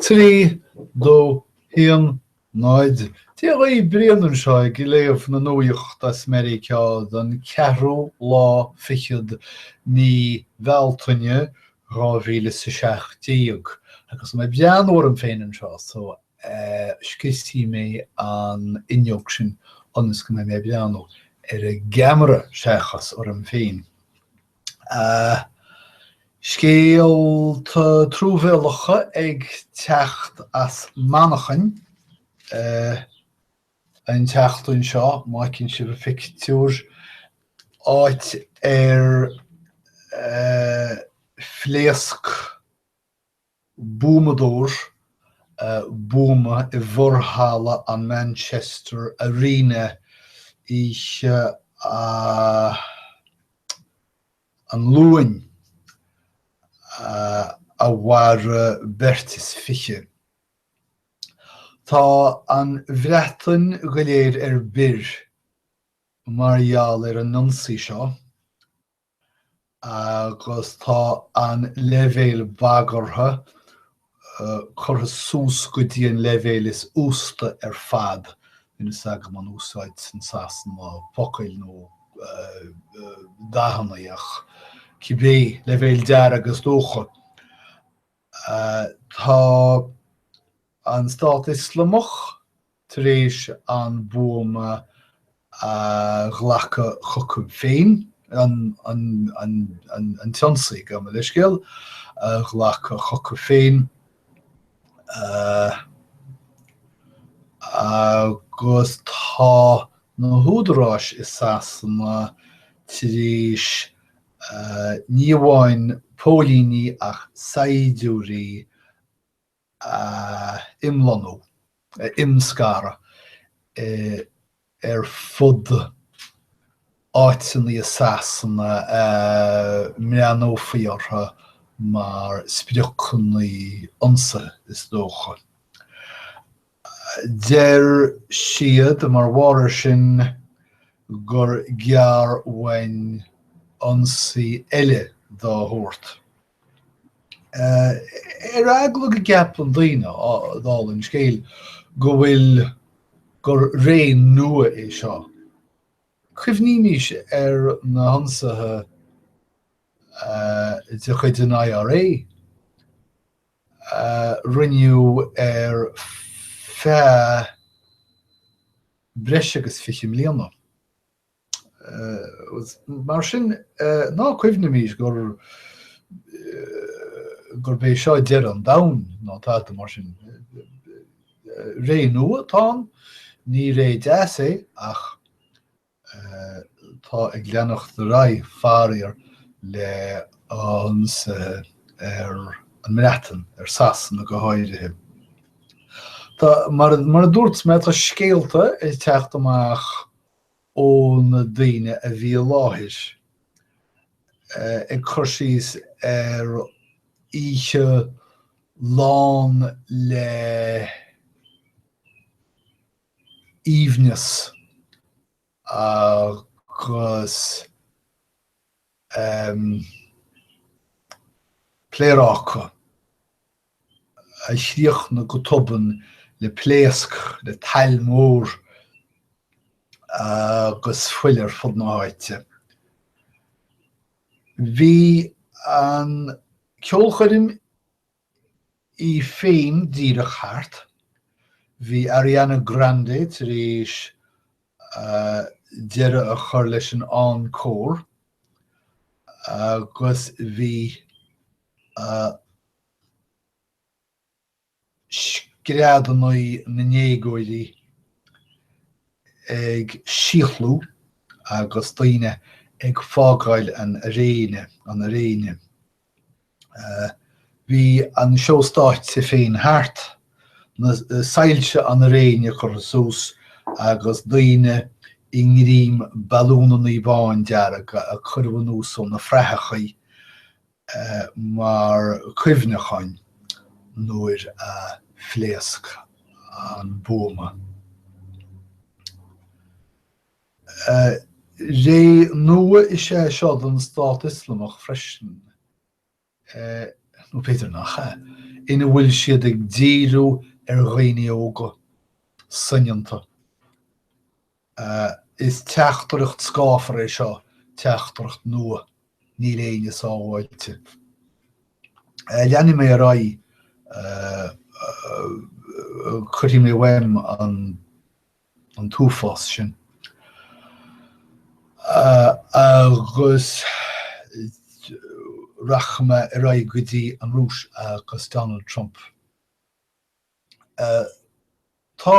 3, 2, 1, 0. Dia dhaoibh, Brian anseo ag léamh na nuaíochta as Meiriceá don ceathrú lá fichead mí Bhealtaine 2017. Agus tá mé ag breathnú orm féin anseo so scriosfaidh mé an fhuinneog sin ionas go mbeidh mé ag breathnú ar an gceamara seachas orm féin. Scéalta truamhéalacha ag teacht as Manchain an tseachtain seo, má fheiceann sibh an phictiúr, áit ar phléasc buamadóir buama i bhforhalla an Manchester Arena oíche an Luain a mharaigh beirt is 20. Tá an Bhreatain go léir ar bior mar gheall ar an ionsaí seo. agus tá an leibhéal bagartha curtha suas go dtí an leibhéal is uasta ar fad. Níl a fhios agam an úsáideann Sasana focail nó dathanna ach cibé, leibhéal dearg is dócha. Tá an Stát Ioslamach tar éis an buama a ghlacadh chucu féin, an t-ionsaí, gabh mo leithscéal, a ghlacadh chucu féin agus tá na húdaráis i Sasana tar éis ní amháin póilíní ach saighdiúirí a imlonnú, a imscaradh ar fud áiteanna i Sasana a mbreathnófaí orthu mar spriocanna ionsaithe, is dócha. Deir siad, mar bharr air sin, gur gearr uainn ionsaí eile dá shórt. Ar eagla go gceapann daoine, dála an scéil, go bhfuil, gur ré nua é seo, cuimhnímís ar na hionsaithe de chuid an IRA a rinneadh ar feadh breis agus 20 mbliana. Mar sin, ná cuimhnímís gur gurb é seo deireadh an domhain ná tada mar sin. Ré nua atá ann, ní ré deas é ach tá ag leanacht ar aghaidh, faraor, le hionsaithe ar an mBreatain, ar Sasana go háirithe. Tá, mar a dúirt mé, tá scéalta ag teacht amach ó na daoine a bhí i láthair ag cur síos ar oíche lán le aoibhneas agus pléaráca. a chríochnaigh go tobann le pléasc, le toil mhór agus fuil ar fud na háite. Bhí an ceolchoirm í féin díreach thart. Bhí Ariana Grande tar éis deireadh a chur leis an encore agus bhí screadanna na ndéagóirí ag síothlú agus daoine ag fágáil an airéine, an airéine. Bhí an seó stáitse féin thart, na soilse an airéine curtha suas agus daoine i ngreim balúnanna bándearga a cuireadh anuas ó na fraitheachaí mar chuimhneacháin nuair a phléasc an buama. Ré nua is ea seo don Stát Ioslamach freisin, nó b'fhéidir nach ea. ina bhfuil siad ag díriú ar dhaoine óga, soineanta. Is teachtaireacht scáfar é seo, teachtaireacht nua, níl éinne sábháilte. Leanfaidh mé ar aghaidh, cuirfidh mé uaim an an t-uafás sin. Agus rachaidh mé ar aghaidh go dtí an Rúis agus Donald Trump. Tá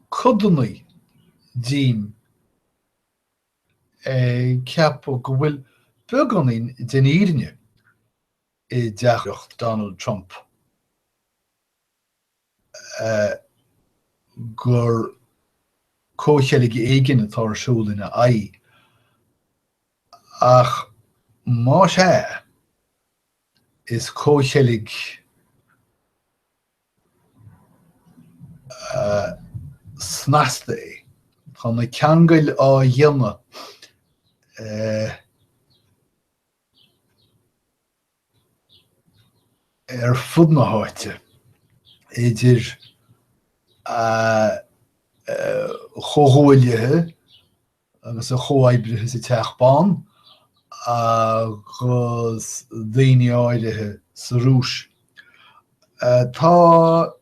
codanna díom ag ceapadh go bhfuil beagáinín den fhírinne i dteachtaireacht Donald Trump gur comhcheilg éigin atá ar siúl ina aghaidh. Ach más ea, is comhcheilg snasta é. Tá na ceangail á dhéanamh ar fud na háite, idir a chomhghuaillithe agus a chomhoibrithe sa Teach Bán agus daoine áirithe sa Rúis. Tá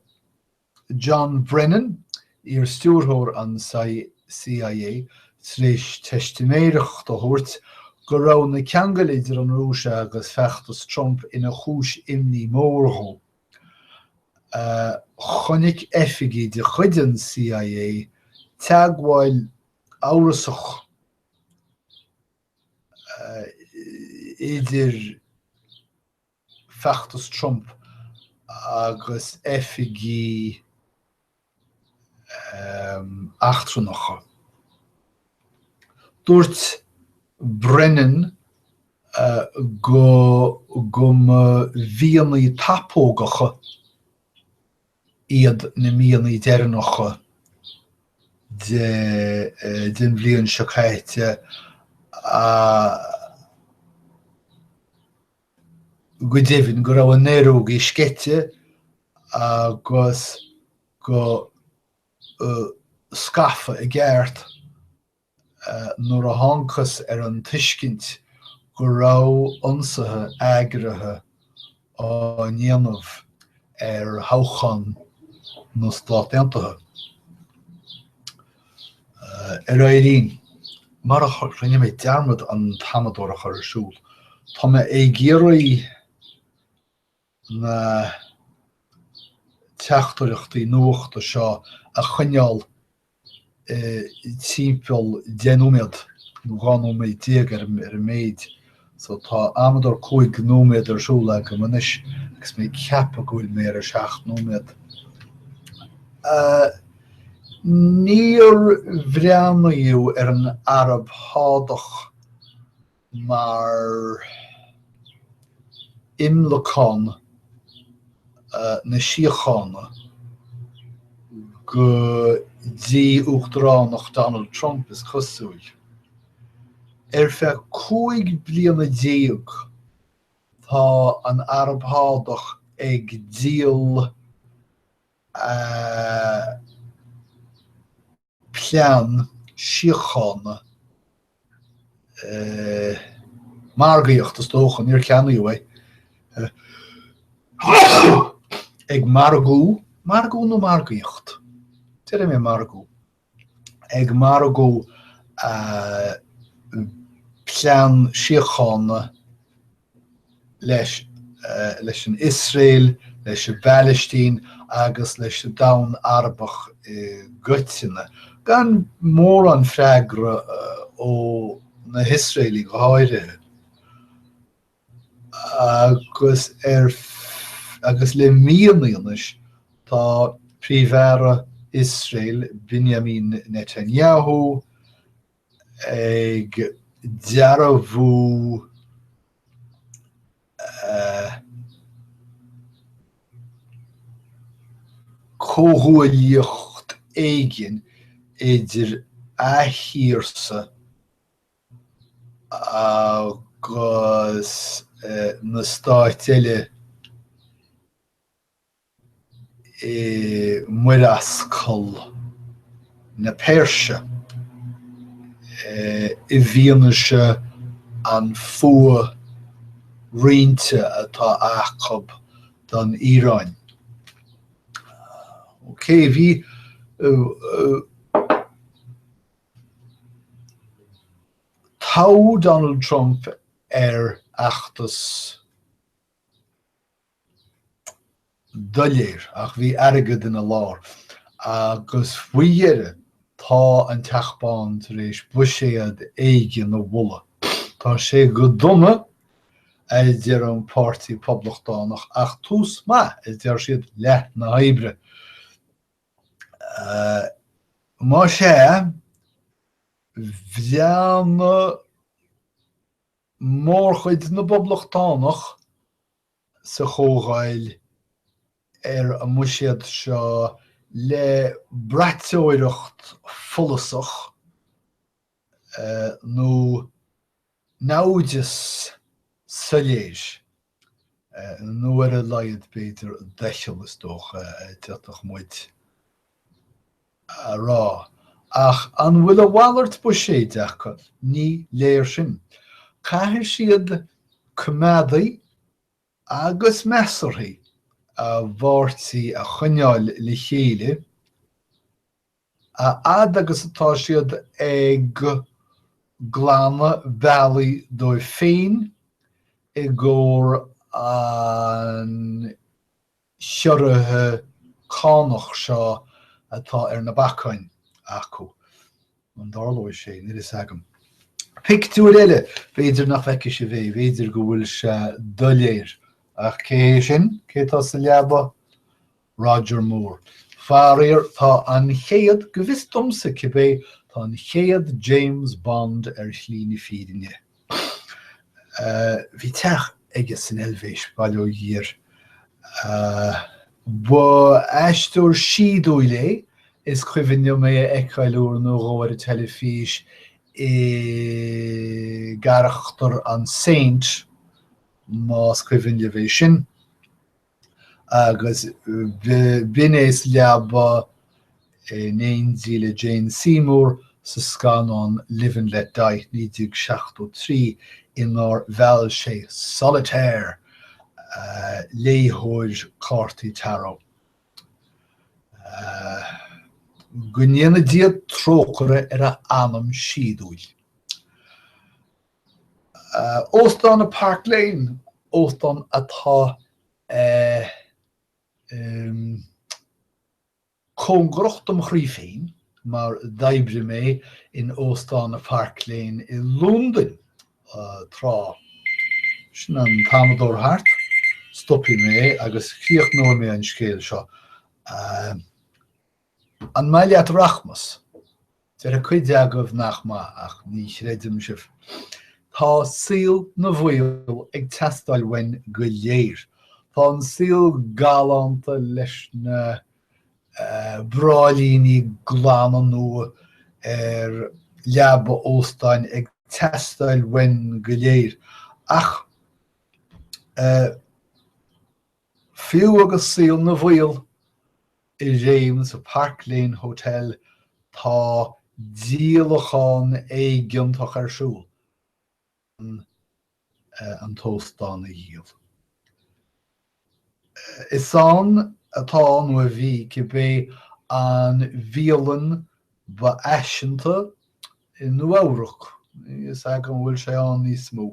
John Brennan, iar-stiúrthóir an CIA, tar éis teistiméireacht a thabhairt go raibh na ceangail idir an Rúis agus feachtas Trump ina chúis imní mór dhó. Chonaic oifigigh de chuid an CIA teagmháil amhrasach idir feachtas Trump agus oifigí eachtrannacha. Dúirt Brennan go go mba mhíonna tapógacha iad na míonna deireanacha den bhliain seo caite a go deimhin, go raibh a néarógaí sceite agus go scafa i gceart nuair a thángthas ar an tuiscint go raibh ionsaithe eagraithe á ndéanamh ar thoghchán na Stát Aontaithe. Ar aghaidh linn. Mar a rinne mé dearmad an t-amadóir a chur ar siúl, tá mé ag iarraidh na teachtaireachtaí nuachta seo a choinneáil timpeall 10 nóiméad nó 12 nóiméad ar an méid. So tá amadóir 5 nóiméad ar siúl agam anois agus mé ag ceapadh go bhfuil mé ar 7 nóiméad. Níor bhreathnaíodh ar an Araib Shádach mar imleacán na síochána go dtí uachtaránacht Donald Trump, is cosúil. Ar feadh 15 bliana tá an Araib Shádach ag díol a plean síochána, margaíocht is dócha, níor ceannaíodh é, ag margú, margú nó margaíocht? Déarfaidh mé margú. Ag margú a plean síochána leis leis an Iosrael, leis an bPalaistín agus leis an domhan Arabach i gcoitinne, gan mórán freagra ó na hIosraelaigh go háirithe. Agus ar agus le míonna anois tá Príomh-Aire Iosrael, Binyamin Netanyahu, ag dearbhú comhghuaillíocht éigin idir a thírsa agus. Agus na stáit eile i Murascaill na Peirse i bhfianaise an fuath roinnte atá acu don Iaráin. Ok, bhí Toghadh Donald Trump ar fheachtas doiléir, ach bhí airgead ina lár, agus faoi dheireadh tá an Teach Bán tar éis buiséad éigin a mholadh. Tá sé go dona, a deir an Páirtí Poblachtánach, ach tús maith, a deir siad, leath na hoibre. Más ea, bhreathnaigh mórchuid na bPoblachtánach sa Chomhdháil ar an mbuiséad seo le braiteoireacht follasach nó naimhdeas soiléir, nó ar a laghad, b'fhéidir, doicheall, is dócha, a d'fhéadfadh muid a rá. Ach an bhfuil a mhalairt buiséid acu? Ní léir sin. Caithfidh siad coimeádaí agus measarthaí a bpáirtí a choinneáil le chéile a fhad agus atá siad ag glanadh bealaí dóibh féin i gcomhair an chiorraithe cánach seo atá ar na bacáin acu. An dtarlóidh sé? Níl fhios agam. Pictiúr eile, b'fhéidir nach bhfeicfidh sibh é, b'fhéidir go bhfuil sé doiléir, ach cé hé sin? Cé atá sa leaba? Roger Moore. Faraor, tá an chéad, go bhfios domsa cibé, tá an chéad James Bond ar shlí na fírinne. Bhí teach aige san Eilvéis, bail ó Dhia air. Ba aisteoir síodúil é, is cuimhin liom é a fheiceáil uair nó dhó ar an teilifís i gcarachtar an Saint, más cuimhin libh é sin. Agus b'in é sa leaba in éindí le Jane Seymour sa scannán Live and Let Die, 1973, inar mheall sé Solitaire, léitheoir cártaí tarot. Go ndéana Dia trócaire ar a anam síodúil. Óstán na Park Lane, óstán atá cóngarach dom chroí féin, mar d'oibrigh mé in Óstán na Park Lane i Londain tráth. Sin an t-amadóir thart. Stopfaidh mé agus críochnóidh mé an scéal seo. An maith leat rachmas? Déarfaidh cuid agaibh nach maith, ach ní chreidim sibh. Tá saol na bhfuíoll ag teastáil uainn go léir. Tá an saol galánta leis na bráillíní glana nua ar leaba óstáin ag teastáil uainn go léir. Ach fiú agus saol na bhfuíoll i réim sa Park Lane Hotel tá díolachán éigeantach ar siúl chun an t-óstán a dhíol. Is ann atá, nó a bhí, cibé, an bhialann ba fhaiseanta i Nua-Eabhrac. Níl a fhios agam an bhfuil sé ann níos mó.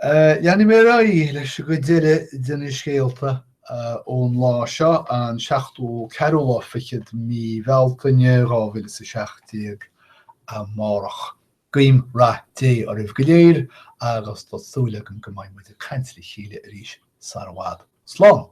Leanfaidh mé ar aghaidh leis an gcuid eile de na scéalta ón lá seo, an seachtú ceathrú lá fichead mí Bhealtaine 2017, amárach. Guím rath Dé oraibh go léir agus tá súil agam go mbeidh muid ag caint le chéile arís sar i bhfad. Slán!